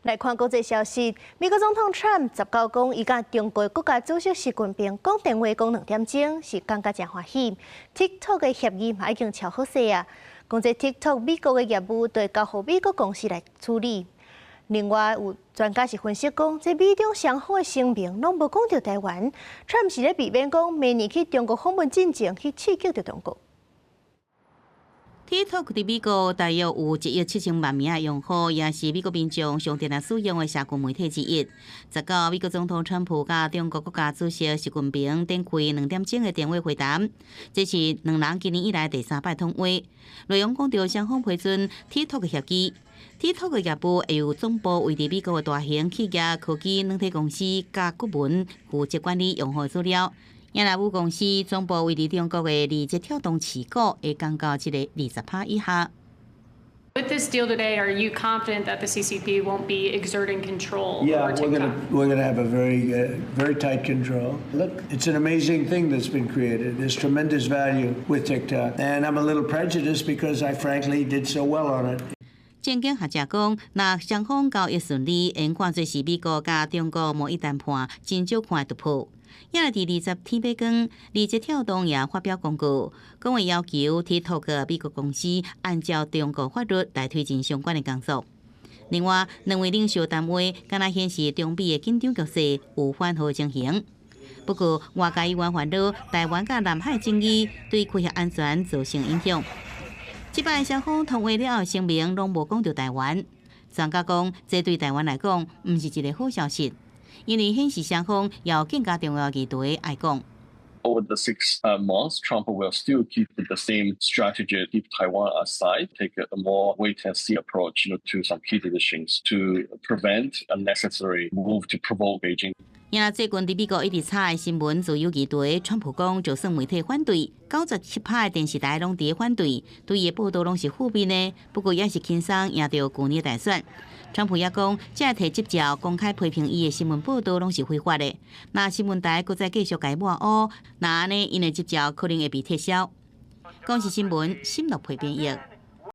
來看國際消息，美國總統川普19講，伊佮中國國家主席習近平講電話講2點鐘，是感覺誠歡喜。TikTok 的協議嘛已經敲好勢啊，講這 TikTok 美國的業務就交予美國公司來處理。另外有專家是分析講，這美中雙方的聲明攏無講著台灣，川普是咧避免講明年去中國訪問進前去刺激著中國。 TikTok 佇美國大約有1億7千萬名的用戶，也是美國民眾上定定使用的社群媒體之一。19，美國總統川普佮中國國家主席習近平展開2點鐘的電話會談，這是兩人今年以來第三擺通話。內容講著雙方批准 TikTok 的協議，TikTok 的業務會由總部位佇美國的大型企業科技軟體公司甲骨文負責管理用戶資料。也若母公司總部位佇中國的字節跳動持股會降到這個20趴以下。 With this deal today, are you confident that the CCP won't be exerting control Yeah, over we're TikTok? We're gonna have a very tight control. Look, it's an amazing thing that's been created. There's tremendous value with TikTok, and I'm a little prejudiced because I frankly did so well on it. 政經學者講，若雙方交易順利，會看做是美國佮中國貿易談判真少看的突破。也佇20天欲光，字節跳動也發表公告，講會要求 TikTok 美國公司按照中國法律來推進相關的工作。另外，兩位領袖談話，敢若顯示中美的緊張局勢有緩和情形。不過，外界依然煩惱台灣佮南海爭議對區域安全造成影響。這擺雙方通話了後聲明攏無講著台灣，專家講，這對台灣來講毋是一個好消息，因為顯示雙方有更加重要議題愛講。 Over the 6 months, Trump will still keep the same strategy, keep Taiwan aside, take a more wait and see approach to some key decisions to prevent unnecessary move to provoke Beijing. 也最近佇美國一直炒的新聞自由議題，川普講就算媒體反對，97趴的電視台攏佇反對，對伊的報道攏是負面的。不過也是輕鬆贏著舊年大選。川普也講，這個提執照公開批評伊的新聞報道攏是非法的。若新聞台閣再繼續共伊抹烏，若按呢𪜶的執照可能會被撤銷。公視新聞，新樂配編譯。